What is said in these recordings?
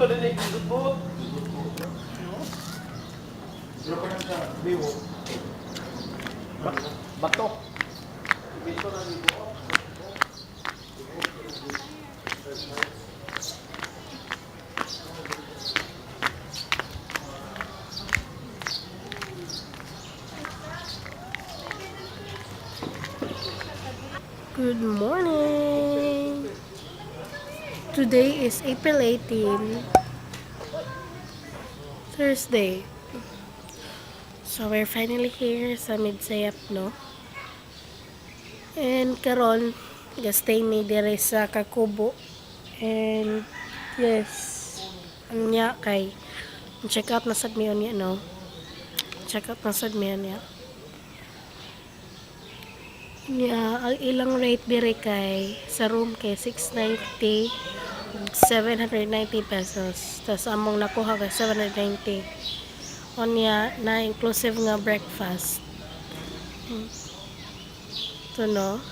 Ito din eh, buot. Bato. Good morning! Today is April 18, Thursday. So we're finally here sa Midsayap, no? And karon, stay mi dire sa Kakubo. And yes, anya kay check out na sad mi unya, no? Check out na sad mi unya. Yeah, ang ilang rate dire kay sa room kay 690, 790 pesos. Tas among nakuha kay 790. Unya na inclusive nga breakfast. Ito, no?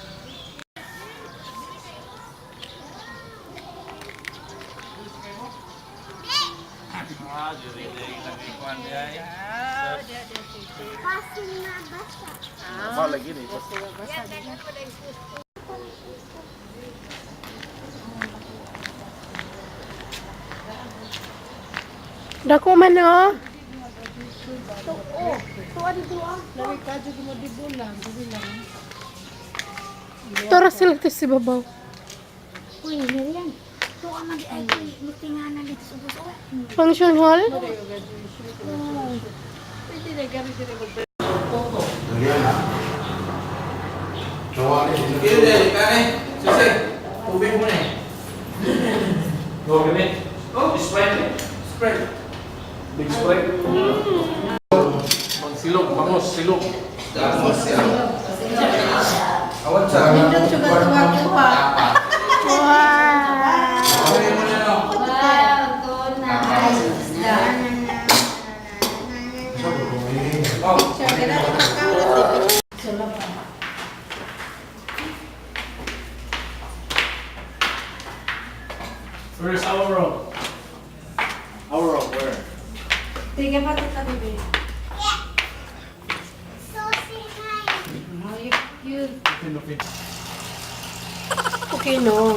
Dako man, no? Tara sila to si babaw. Uy, Miriam. Ito ang mag-ay ko, mitinganan dito sa ubos. Oh, Function hall? Kaya dali ka eh. Susi, tubig mo na eh. Go kami. Oh, Sprite eh. Sprite. Big Sprite. Mang silog, bangos, silog. Tapos siya. Awat sa. Wow! Awin mo na, no? Wow, tuna. Oh. Where's our room? Our room, where? Tingnan pa kita, bebe. So, say hi. You, Okay, no.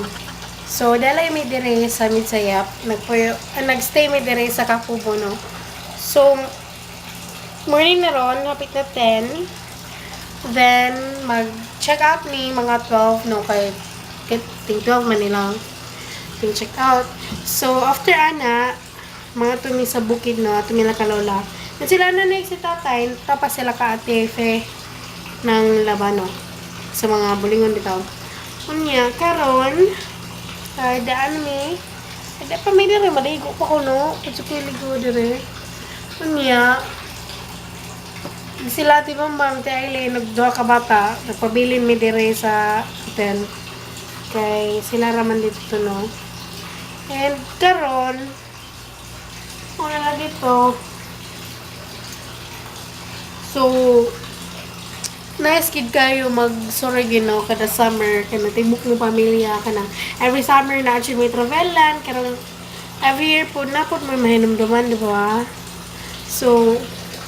So, dalay mi dire sa Midsayap. Nagpuyo, nagstay mi dire sa Kakubo, no. So, morning na ron, hapit na 10. Then, mag-check out ni mga 12, no, kay ting 12 man nilang ting check out. So, after ana, mga tumi sa bukid, no, tumi na kalola. Then sila na si tatay, tapos sila ka ate Fe ng labano sa mga bulingon bitaw. Unya, karon ay daan mi. Ada pa mi dire, maligo pa ko, no. Kasi ko ligo dire. Unya, sila ti Bambam, ti Aileen, nagduha ka bata, nagpabilin mi dire sa hotel. Kay sila raman dito, no. And karon, una na dito. So, nice kid kayo mag-sorry no kada summer kana tibok mo pamilya kana every summer na actually may travelan kana every year po na po may mahinumduman, di ba? So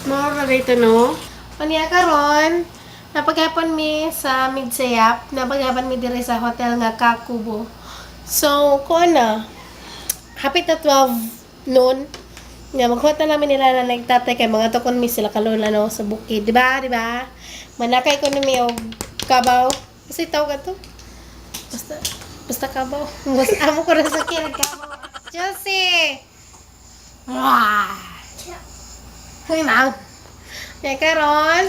mao ra dito, no. Unya karon napaghapon mi sa Midsayap, napaghapon mi diri sa hotel nga Kakubo. So kuan na hapit na 12 noon nga maghuwat na namin nila na nagtatay kay mga tukon mi sila kalola, no, sa bukid, di ba? Di ba manakay ko ni mi og kabaw kasi tawag ato basta basta kabaw basta amo ko ra sa kid kabaw. Chelsea. Wah. Huy na. Kaya karon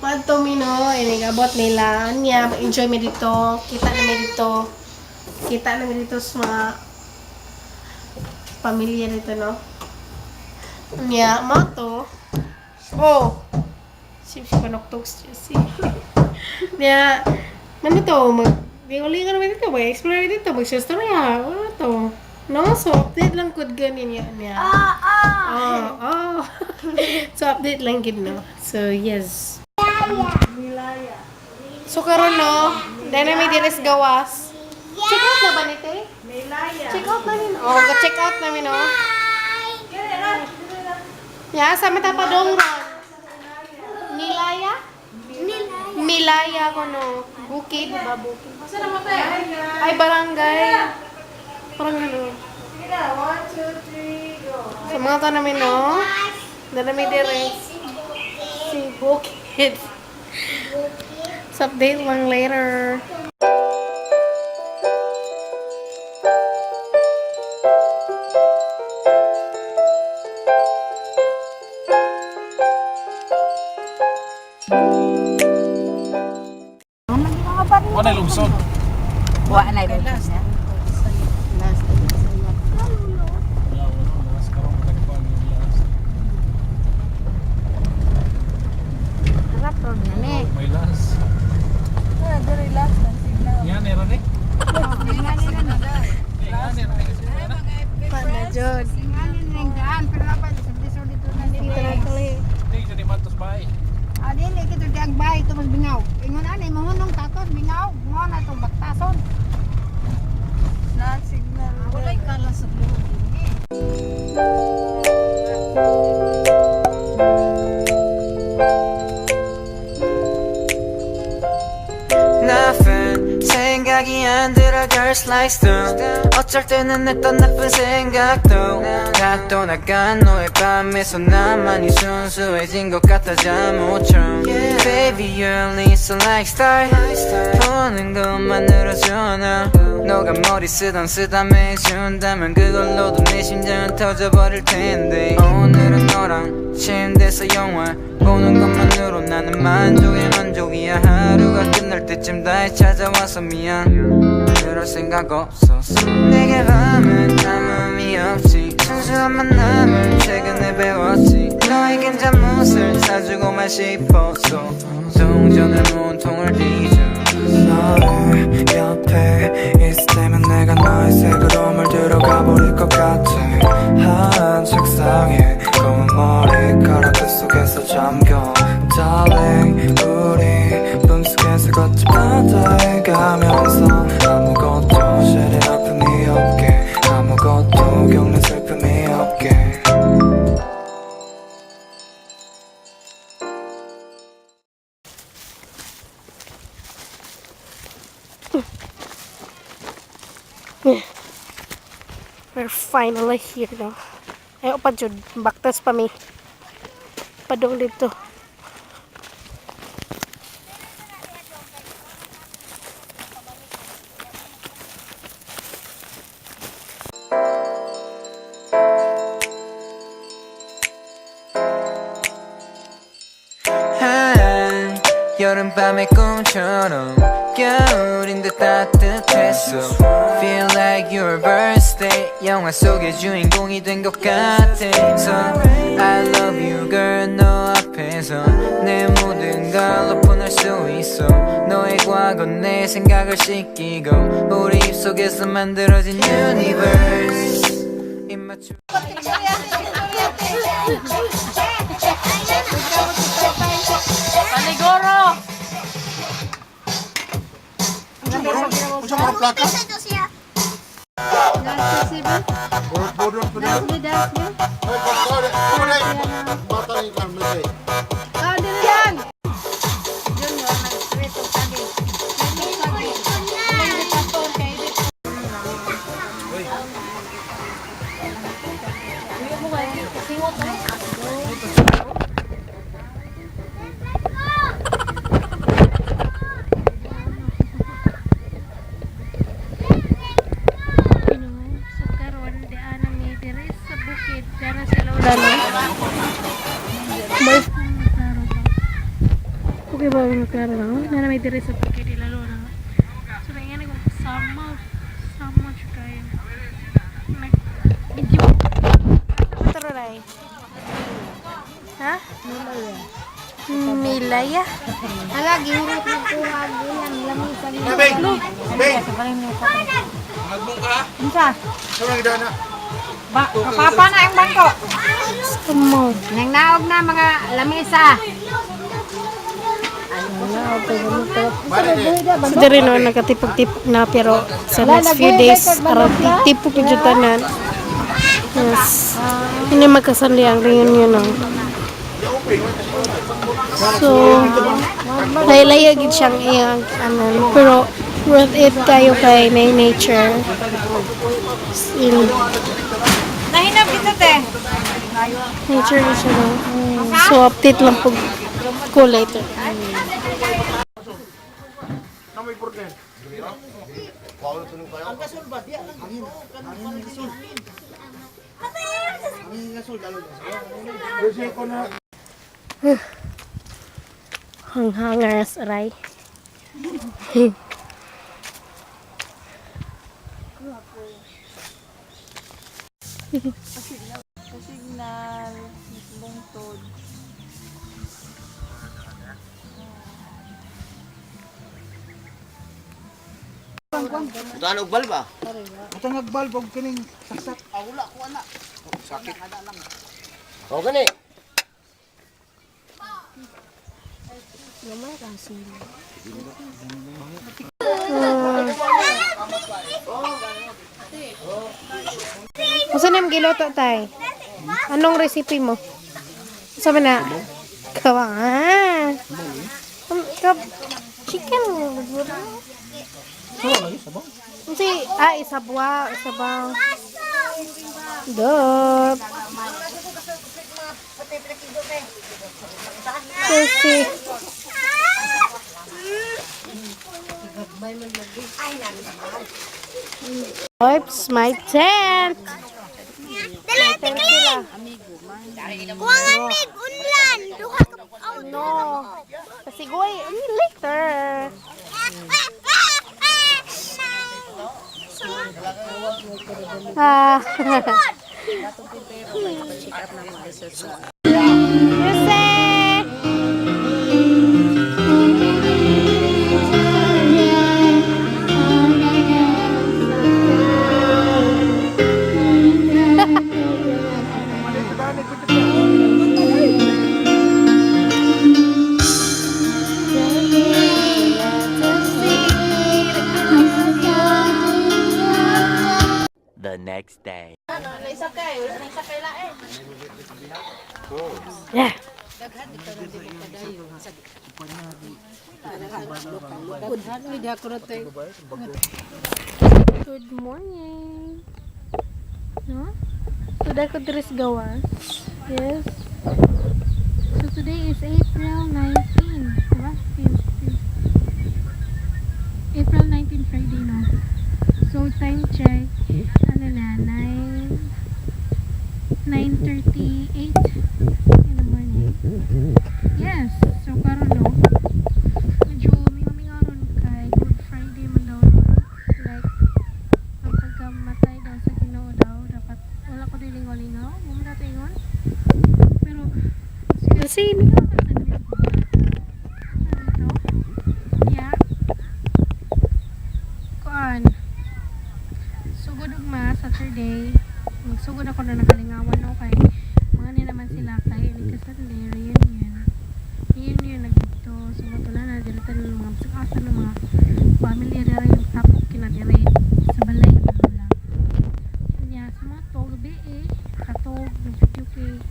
madto mi, no, inigabot nila niya, enjoy mi dito, kita na mi dito. Kita na mi dito sa mga pamilya dito, no? Niya, mo to. Oh! Sip, si panoktok si Jessie. Niya, ano to? Mag, di uli ka naman dito, mag-explore dito, mag-istorya. Ano to? No? So, update lang kod ganin niya. Niya. Ah, ah. Oh. So, update lang gid, no? So, yes. So, karon no, dahil na may dires gawas. Check out na ba ni te? Check out namin. Oh, ga-check out namin oh. Ya, sa mata pa dong ron. Nilaya? Milaya ko no. Bukid ba bukid? Ay, barangay. Parang ano. Sa mga to namin no. Dala may dire. Si Bukid. So update lang later. Wala lungsod. Wa na rin niya. Harap ron na ni. May las. Yan, meron eh. Pana Jod. Singanin ning daan pero dapat sa dito na Dito na kali. Hindi, dyan yung Mantos Bay. Ah, dili kito di ang bahay ito mas bingaw. Ingon ani mahunong tatos bingaw, mo na itong baktason. Na signal. Walay kala sa buhok. 나쁜 생각이 안 들어 girls like stone. 어쩔 때는 했던 나쁜 생각도 다 떠나간 너의 밤에서 나만이 순수해진 것 같아 잠옷처럼. Baby, you're only so like star. 보는 것만으로 전화 너가 머리 쓰던 쓰담해준다면 그걸로도 내 심장은 터져버릴 텐데. 오늘은 너랑 침대에서 영화 보는 것만으로 나는 만족에 만족이야. 하루가 끝날 때쯤 다시 찾아와서 미안. 그럴 생각 없었어. 내게 밤은 아무 의미 없지. 순수한 만남을 최근에 배웠지. 너에겐 잠옷을 사주고만 싶었어. 동전을 몸통을 뒤져. 너를 옆에 있을 때면 내가 너의 색으로 물들어가 버릴 것 같아. 한 책상에 검은 머리카락 그 속에서 잠겨. Darling, 우리 꿈속에서 걷지. 바다에 가면서 아무것도 시린 아픔이 없게, 아무것도 겪는 슬픔이 없게. We're finally here no. Ayaw pa jud, baktas pa mi. Padong dito. 한 여름밤의 꿈처럼 겨울인데 따뜻했어. Feel like your birthday. 영화 속의 주인공이 된 것 같아서 I love you girl. 너 앞에서 내 모든 걸 오픈할 수 있어. 너의 과거 내 생각을 씻기고 우리 입속에서 만들어진 universe 입맞춤. Panigoro! Unsa mga plaka? Border pa na. Ay, basta. Bata ni Carmen. Ah, dili yan. Junior nagreto kagi. So karon di ana mi diri sa bukid dara sa Lola. May klaro ba? Okay ba ang klaro no? Nana may diri sa bukid ila Lola. So na yan ko sama sama jud kayo. Nag video. Tara ray. Ha? Milaya. Ala gihurot ng kuha gilang lamisa ni. Beng! Beng! Magbong ka? Unsa? Sa mga dana. Ba, kapapa na ang bangko. Sumo. Nang naog na mga lamisa. So diri no nakatipok-tipok na pero sa next few days aron tipok jud tanan. Yes. Hindi magkasali ang reunion no. So laylaya gid siyang iyang ano pero worth it kayo kay na nature. In Nahinab kita te. nature is siya no. So update lang po ko later. Hanghangers, aray. Signal, bungtod. Butang agbal og kining saksak. Ah, wala ko ana. Sakit. O gani. Unsa nang giluto tay? Anong recipe mo? Unsa man na? Kawa. Ah. Chicken. Unsa ah isabwa, isabaw. Dop. Susi. Oops, my tent. Dali, tikling! Kuwangan mig, unlan! Duha ka oh, No. Pasigoy, later. Ah. Jose! The next day. Yeah. Good morning. No? Today ko dress gawas. Yes. So today is April 19. Diba? Yes, yes. April 19 Friday no. So time check. Ano na? 9 9:38 in the morning. Yes. So karon no. Medyo mingaw-mingaw ron kay Good Friday man daw ron. Like ang pagkamatay daw sa Ginoo daw dapat wala ko dilingaw-lingaw. Mo man ingon. Pero kasi mingaw ka sa ano to? Yeah. Kuan. Sugod ugma Saturday. Magsugod ako na nakalingawan no kay mga ni naman sila kay ini ka Sunday reunion. Reunion nagdito so matula na dili tanan mga bisag asa ng mga pamilya dira yung tapok kina diri sa balay na lang. Nya sa mga to gabi eh katog nag-video kay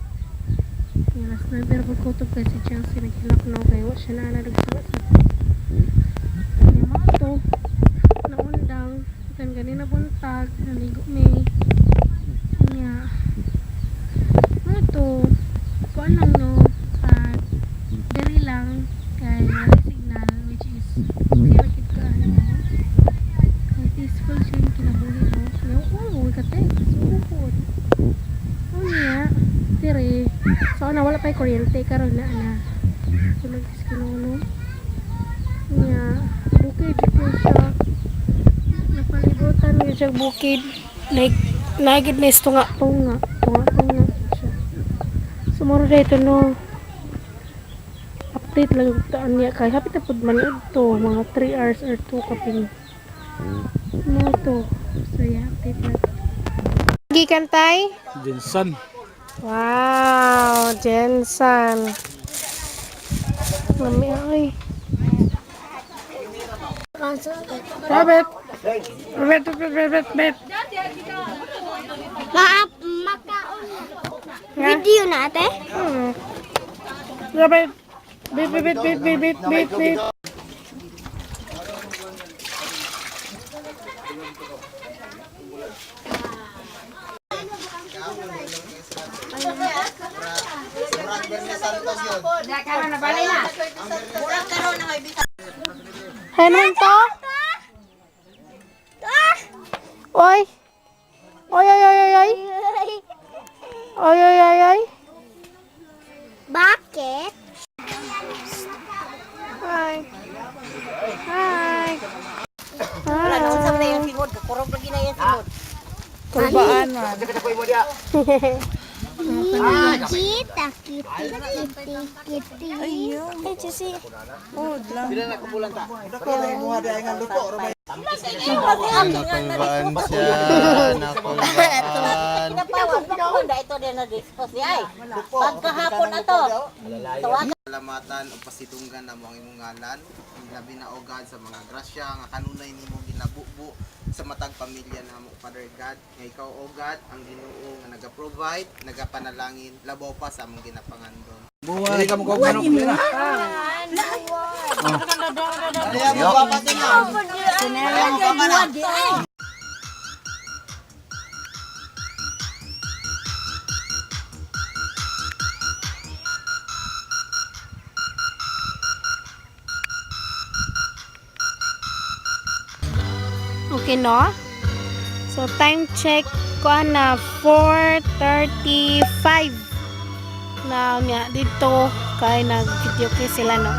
yung last na pero pagkutob kay si Chelsea naghilak no kay wa siya na nagsuwa sa Nya mga to naundang kan ganina buntag naligo mi nya ano to kuan lang no at diri lang kay wala signal which is okay ra gid ka ano kay peaceful siya yung kinabuhi no so oh kate sugod unya diri so ana wala pa kuryente karon na ana so nag-skin no nya bukid ko siya napalibutan niya siya bukid like nagid na tunga tunga tunga tunga siya so moro dito no update lang taan niya kay hapit na pud man to mga 3 hours or 2 kapin mo to so yeah, update lang gikan tay. Jensen. Wow, Jensen. Mami ay. Robert. Robert, Robert, Robert, Robert. Ma makaon. Video na ate? Robert. Bit, bit, bit, bit, bit, bit, bit, bit. Hay naman to? Oy. Oy, oy, oy, oy, oy. Oy, oy, oy, oy. Bakit? Hi. Hi. Wala na unsa man yung sinod, kakurog lagi na yung sinod. Kulbaan man. Kita, kitty, kitty, kitty. Ay, Chelsea. Food lang. Nakulbaan siya. Nakulbaan. Pinapawan, da ito din na dispose di ay. Pagkahapon na to. Tawagan. Salamatan o pasidunggan namo ang imong ngalan, labi na o God sa mga grasya nga kanunay nimo ginabubo sa matag pamilya namo, Father God, nga ikaw o God ang Ginoo nga naga-provide, nagapanalangin labaw pa sa among ginapangandon. Dili ka mo kog manok dili na. Okay, no? So, time check ko na 4:35 na nga dito kay nag-video kay sila, no?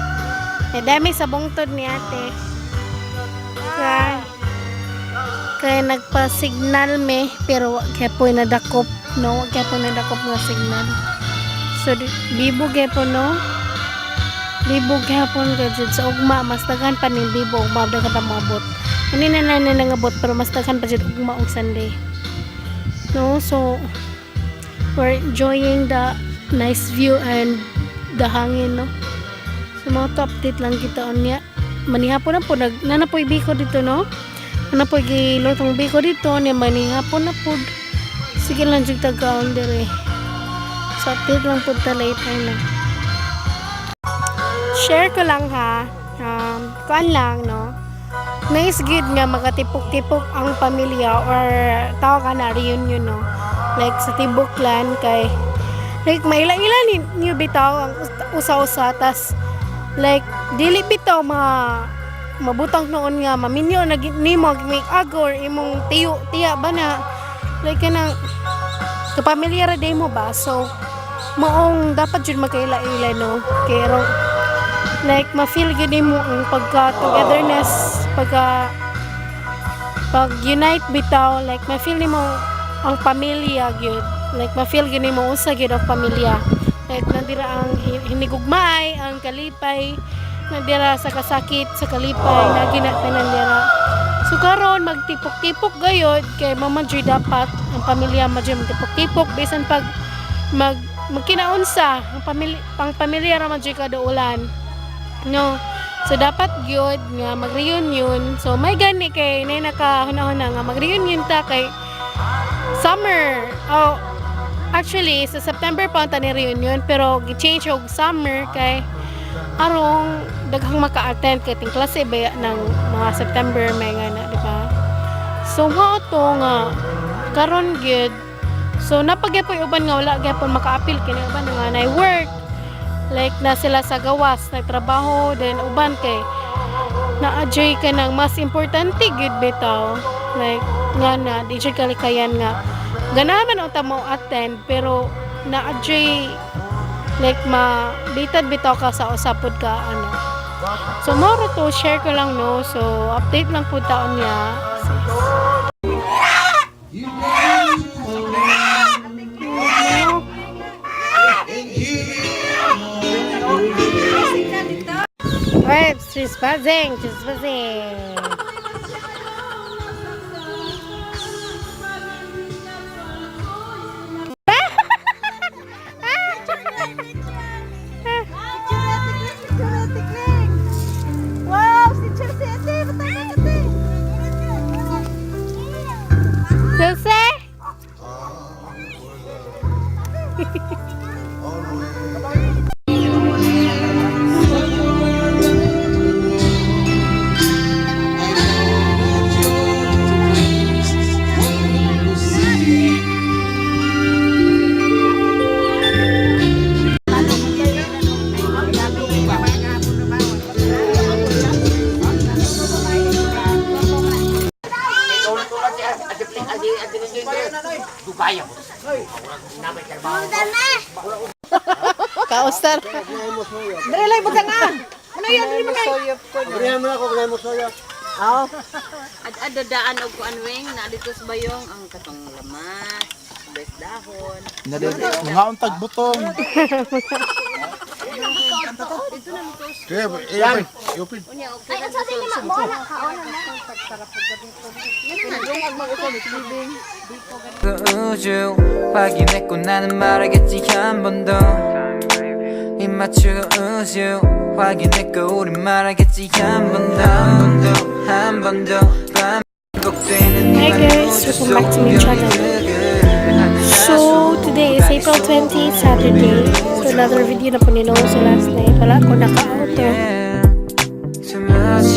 Eh, dami sa bungtod ni ate. Kay, kay nagpa-signal me pero wa kay po nadakop, no? Wa kay po nadakop nga signal. So, bibo kay po, no? Bibo gihapon ka jud sa ugma, mas daghan pa ning bibo ugma daghan pa moabot. Hindi na na na nangabot pero mas daghan pa jud ugma og Sunday. No, so we're enjoying the nice view and the hangin, no. So mga to update lang kita unya. Manihapon na po nag nana po'y biko dito, no. Nana po'y gilutong biko dito niya manihapon na po. Sige lang jud tagaon dire. So update lang po ta later na. Share ko lang ha. Kuan lang, no? Nice gid nga makatipok-tipok ang pamilya or tawag ka na reunion, no? Like sa Tibok clan kay like maila-ila ni niyo bitaw ang usa-usa tas like dili bitaw ma mabutang noon nga maminyo na nimo make agor imong tiyo tiya ba na like kanang kapamilya ra day mo ba, so maong dapat jud makaila-ila, no, kay like ma-feel gyud nimo ang pagka togetherness, pagka pag unite bitaw, like ma-feel nimo ang pamilya gyud, like ma-feel gyud nimo usa gyud ang pamilya, like nandira ang hinigugmaay, ang kalipay, nandira sa kasakit, sa kalipay na tanan dira. So karon magtipok-tipok gayod kay mama joy dapat ang pamilya ma joy magtipok-tipok bisan pag mag magkinaunsa ang pamilya, pang pamilya ra man joy kadaulan, no? So dapat gyud nga mag-reunion. So may gani kay nay nakahuna-huna nga mag-reunion ta kay summer. Oh, actually sa September pa ang tani reunion pero gi-change og summer kay arong daghang maka-attend kay ting klase ba ng mga September may nga na, di ba? So mao to nga karon gyud. So napagyapoy uban nga wala gyapon maka-appeal kini uban nga nay work, like na sila sa gawas nagtrabaho, then uban kay na-adjoy ka ng mas importante gyud bitaw, like nga na di siya kalikayan nga ganahan man unta mo attend pero na-adjoy like ma bitad bitaw ka sa usapod ka ano. So moro to, share ko lang, no? So update lang po taon niya. Wait, she's buzzing, she's buzzing. Wow, si Chelsea ate. Kaya ko. Kaustar. Dre lang butang ah. Ano yan dre man ay? Ad-adadaan og kuan weng na dito sa bayong ang katong lamas, bes dahon. Mga untag butong. Unya okay. Ay, unsa din na mo na kaon na. 그 우주 확인했고 나는 말하겠지 한 번 더 입 맞추고 우주 확인했고 우린 말하겠지 한 번 더 한 번 더 한 번 더 반복되는 Hi guys, welcome back to my channel. So, today is April 20, Saturday. So, another video na po nino. So, last night, wala ko naka-outro. Too much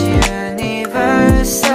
universe.